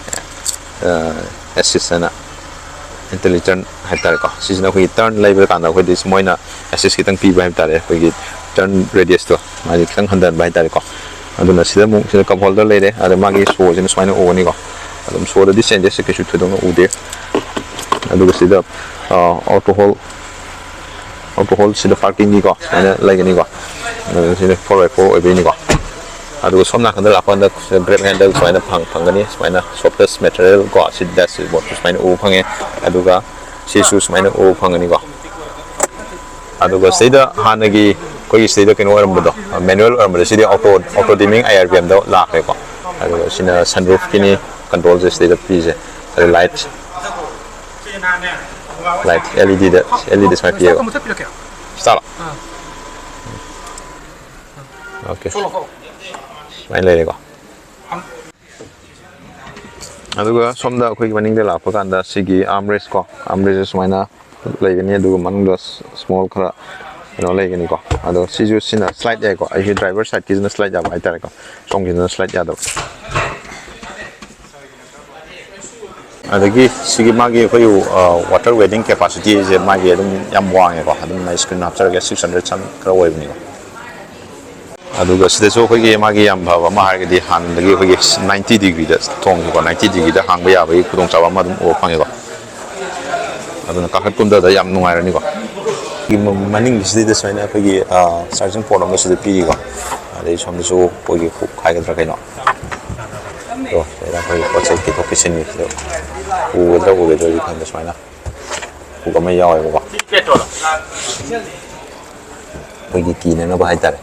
assist ꯍꯥꯏꯅ, intelligent ꯍꯥꯏꯇꯥꯔꯦꯀꯣ꯫ ꯁꯤꯁꯤꯅ ꯑꯩꯈꯣꯏꯒꯤ turn ꯂꯩꯕ ꯀꯥꯟꯗ ꯑꯩꯈꯣꯏꯗꯤ ꯃꯣꯏꯅ assist ꯈꯤꯇꯪ ꯄꯤꯕ ꯍꯥꯏꯕ ꯇꯥꯔꯦ, ꯑꯩꯈꯣꯏꯒꯤ turn radiusꯇꯣ ꯃꯥꯁꯦ ꯈꯤꯇꯪ ꯍꯟꯊꯍꯟꯕ ꯍꯥꯏꯇꯥꯔꯦꯀꯣ꯫ ꯑꯗꯨꯅ ꯁꯤꯗ ꯑꯃꯨꯛ ꯁꯤꯗ cup holder ꯂꯩꯔꯦ꯫ ꯑꯗ ꯃꯥꯒꯤ ꯁꯣꯁꯤꯅ ꯁꯨꯃꯥꯏꯅ ꯎꯒꯅꯤꯀꯣ꯫ ꯑꯗꯨꯝ ꯁꯣꯗꯗꯤ changesꯁꯦ ꯀꯩꯁꯨ ꯊꯣꯏꯗꯣꯛꯅ ꯎꯗꯦ꯫ ꯑꯗꯨꯒ ꯁꯤꯗ ꯑꯣꯇꯣ ꯍꯣꯜ, ꯑꯣꯇꯣ ꯍꯣꯜ ꯁꯤꯗ ꯄꯥꯔꯀꯤꯡꯒꯤꯀꯣ ꯁꯨꯃꯥꯏꯅ ꯂꯩꯒꯅꯤꯀꯣ꯫ ꯑꯗꯨꯒ ꯁꯤꯅ ꯐꯣꯔ ꯕꯥꯏ ꯐꯣꯔ ꯑꯣꯏꯕꯩꯅꯤꯀꯣ꯫ ꯑꯗꯨꯒ ꯁꯣꯝ ꯅꯥꯀꯟꯗ ꯂꯥꯛꯄ ꯀꯥꯟꯗ ꯕ꯭ꯔꯦꯛ ꯍꯦꯟꯗꯜ ꯁꯨꯃꯥꯏꯅ ꯐꯪ-, ꯐꯪꯒꯅꯤ꯫ ꯁꯨꯃꯥꯏꯅ ꯁꯣꯐꯇꯦꯁ ꯃꯦꯇꯔꯤꯌꯦꯜ ꯀꯣ, ꯁꯤ ꯗꯦꯁꯕꯣꯔꯗꯁꯨ ꯁꯨꯃꯥꯏꯅ ꯎꯕ ꯐꯪꯉꯦ꯫ ꯑꯗꯨꯒ ꯁꯤꯁꯨ ꯁꯨꯃꯥꯏꯅ ꯎꯕ ꯐꯪꯒꯅꯤꯀꯣ꯫ ꯑꯗꯨꯒ ꯁꯤꯗ ꯍꯥꯟꯅꯒꯤ ꯑꯩꯈꯣꯏꯒꯤ ꯁꯤꯗ ꯀꯩꯅꯣ ꯑꯣꯏꯔꯝꯕꯗꯣ, ꯃꯦꯅꯨꯋꯦꯜ ꯑꯣꯏꯔꯝꯕꯗꯣ, ꯁꯤꯗꯤ auto, auto dimming I R B ꯑꯦꯝꯗ ꯂꯥꯛꯈ꯭ꯔꯦꯀꯣ꯫ ꯑꯗꯨꯒ ꯁꯤꯅ ꯁꯟꯔꯨꯐꯀꯤꯅꯤ, ꯀꯟꯇ꯭ꯔꯣꯜꯁꯦ ꯁꯤꯗ ꯄꯤꯁꯦ꯫ ꯑꯗꯨ ꯂꯥꯏꯠ, ꯂꯥꯏꯠ ꯑꯦꯜ ꯏ ꯗꯤꯗ, ꯑꯦꯜ ꯏ ꯗꯤ ꯁꯨꯃꯥꯏꯅ ꯄꯤꯌꯦꯕ꯫ ꯁꯤ ꯇꯥꯔꯣ? ꯑꯣꯀꯦ꯫ ꯁꯨꯃꯥꯏꯅ ꯂꯩꯔꯦꯀꯣ꯫ ꯑꯗꯨꯒ ꯁꯣꯝꯗ ꯑꯩꯈꯣꯏꯒꯤ ꯃꯅꯤꯡꯗ ꯂꯥꯛꯄ ꯀꯥꯟꯗ ꯁꯤꯒꯤ ꯑꯥꯔꯝ ꯔꯦꯁ ꯀꯣ, ꯑꯥꯔꯝ ꯔꯦꯁꯁꯦ ꯁꯨꯃꯥꯏꯅ ꯂꯩꯒꯅꯤ꯫ ꯑꯗꯨꯒ ꯃꯅꯨꯡꯗ ꯁ꯭ꯃꯣꯜ ꯈꯔ ꯀꯩꯅꯣ ꯂꯩꯒꯅꯤꯀꯣ꯫ ꯑꯗꯣ ꯁꯤꯁꯨ ꯁꯤꯅ ꯁ꯭ꯂꯥꯏꯠ ꯌꯥꯏꯀꯣ꯫ ꯑꯩꯒꯤ ꯗ꯭ꯔꯥꯏꯚꯔ ꯁꯥꯏꯠꯀꯤꯁꯤꯅ ꯁ꯭ꯂꯥꯏꯠ ꯌꯥꯕ ꯍꯥꯏꯇꯥꯔꯦꯀꯣ, ꯁꯣꯝꯒꯤꯁꯤꯅ ꯁ꯭ꯂꯥꯏꯠ ꯌꯥꯗꯕ꯫ ꯑꯗꯒꯤ ꯁꯤꯒꯤ ꯃꯥꯒꯤ ꯑꯩꯈꯣꯏꯒꯤ, ꯑ, ꯋꯥꯇꯔ ꯋꯦꯗꯤꯡ ꯀꯦꯄꯥꯁꯤꯇꯤꯁꯦ ꯃꯥꯒꯤ ꯑꯗꯨꯝ ꯌꯥꯝ ꯋꯥꯡꯉꯦꯀꯣ꯫ ꯑꯗꯨꯝ ꯑꯩ ꯁ꯭ꯀ꯭ꯔꯤꯟ ꯍꯥꯞꯆꯔꯒꯦ, ꯁꯤꯛꯁ ꯍꯟꯗ꯭ꯔꯦꯠ ꯆꯪ ꯈꯔ ꯑꯣꯏꯕꯅꯤꯀꯣ꯫ ꯑꯗꯨꯒ ꯁꯤꯗꯁꯨ ꯑꯩꯈꯣꯏꯒꯤ ꯃꯥꯒꯤ ꯌꯥꯝ ꯐꯕ ꯑꯃ ꯍꯥꯏꯔꯒꯗꯤ ꯍꯥꯟꯅꯗꯒꯤ ꯑꯩꯈꯣꯏꯒꯤ ꯅꯥꯏꯟꯇꯤ ꯗꯤꯒ꯭ꯔꯤꯗ ꯊꯣꯡꯁꯦꯀꯣ, ꯅꯥꯏꯟꯇꯤ ꯗꯤꯒ꯭ꯔꯤꯗ ꯍꯥꯡꯕ ꯌꯥꯕꯒꯤ ꯈꯨꯗꯣꯡꯆꯥꯕ ꯑꯃ ꯑꯗꯨꯝ ꯎꯕ ꯐꯪꯉꯦꯀꯣ꯫ ꯑꯗꯨꯅ ꯀꯥꯈꯠ ꯀꯨꯝꯊꯗ ꯌꯥꯝ ꯅꯨꯡꯉꯥꯏꯔꯅꯤꯀꯣ꯫ ꯁꯤꯒꯤ ꯃ-, ꯃꯅꯤꯡꯒꯤꯁꯤꯗꯩꯗ ꯁꯨꯃꯥꯏꯅ ꯑꯩꯈꯣꯏꯒꯤ, ꯑ, ꯆꯥꯔꯖꯤꯡ ꯄꯣꯔꯠ ꯑꯃ ꯁꯤꯗ ꯄꯤꯔꯤꯀꯣ꯫ ꯑꯗꯩ ꯁꯣꯝꯗꯁꯨ ꯑꯩꯈꯣꯏꯒꯤ ꯍꯨꯛ ꯍꯥꯏꯒꯗ꯭ꯔꯥ ꯀꯩꯅꯣ, ꯑꯗꯣ ꯁꯤꯗꯩꯗ ꯑꯩꯈꯣꯏꯒꯤ ꯄꯣꯠ ꯆꯩ ꯄꯤꯊꯣꯛ ꯄꯤꯁꯤꯟꯒꯤ ꯁꯤꯗ ꯎꯒꯗ꯭ꯔꯥ ꯎꯔꯣꯏꯗ꯭ꯔꯗꯤ ꯈꯪꯗꯦ, ꯁꯨꯃꯥꯏꯅ ꯍꯨꯛ ꯑꯃ ꯌꯥꯎꯋꯦꯕꯀꯣ꯫ ꯑꯩꯈꯣꯏꯒꯤ ꯀꯤꯅꯅꯕ ꯍꯥꯏꯇꯥꯔꯦ,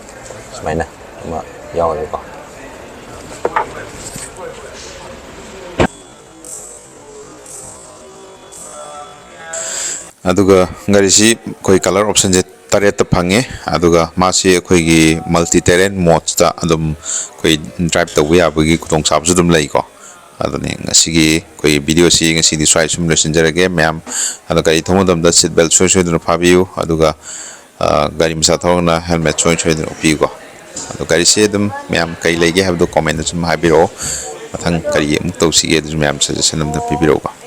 ꯁꯨꯃꯥꯏꯅ ꯑꯃ ꯌꯥꯎꯋꯦꯕꯀꯣ꯫ ꯑꯗꯨꯒ ꯒꯥꯔꯤꯁꯤ ꯑꯩꯈꯣꯏ ꯀꯂꯔ ꯑꯣꯞꯁꯟꯁꯦ ꯇꯔꯦꯠꯇ ꯐꯪꯉꯦ꯫ ꯑꯗꯨꯒ ꯃꯥꯁꯤ ꯑꯩꯈꯣꯏꯒꯤ ꯃꯜꯇꯤ ꯇꯦꯔꯦꯟ ꯃꯣꯠꯁꯇ ꯑꯗꯨꯝ ꯑꯩꯈꯣꯏ ꯗ꯭ꯔꯥꯏꯚ ꯇꯧꯕ ꯌꯥꯕꯒꯤ ꯈꯨꯗꯣꯡꯆꯥꯕꯁꯨ ꯑꯗꯨꯝ ꯂꯩꯀꯣ꯫ ꯑꯗꯨꯅꯤ ꯉꯁꯤꯒꯤ ꯑꯩꯈꯣꯏ ꯚꯤꯗꯤꯑꯣꯁꯤ ꯉꯁꯤꯗꯤ ꯁ꯭ꯋꯥꯏ ꯁꯨꯝ ꯂꯣꯏꯁꯤꯟꯖꯔꯒꯦ ꯃꯌꯥꯝ꯫ ꯑꯗꯣ ꯒꯥꯔꯤ ꯊꯧꯕ ꯃꯇꯝꯗ ꯁꯤꯠ ꯕꯦꯜꯠ ꯁꯣꯏ ꯁꯣꯏꯗꯅ ꯐꯥꯕꯤꯌꯨ꯫ ꯑꯗꯨꯒ, ꯑ, ꯒꯥꯔꯤ ꯃꯆꯥ ꯊꯧꯔꯒꯅ ꯍꯦꯜꯃꯦꯠ ꯁꯣꯏ ꯁꯣꯏꯗꯅ ꯎꯞꯄꯤꯌꯨꯀꯣ꯫ ꯑꯗꯣ ꯒꯥꯔꯤꯁꯦ ꯑꯗꯨꯝ ꯃꯌꯥꯝ ꯀꯩ ꯂꯩꯒꯦ ꯍꯥꯏꯕꯗꯣ ꯀꯣꯃꯦꯟꯗ ꯁꯨꯝ ꯍꯥꯏꯕꯤꯔꯛꯑꯣ꯫ ꯃꯊꯪ ꯀꯔꯤ ꯑꯃꯨꯛ ꯇꯧꯁꯤꯒꯦ ꯑꯗꯨꯁꯨ ꯃꯌꯥꯝ ꯁꯖꯦꯁꯟ ꯑꯝꯇ ꯄꯤꯕꯤꯔꯛꯎꯀꯣ꯫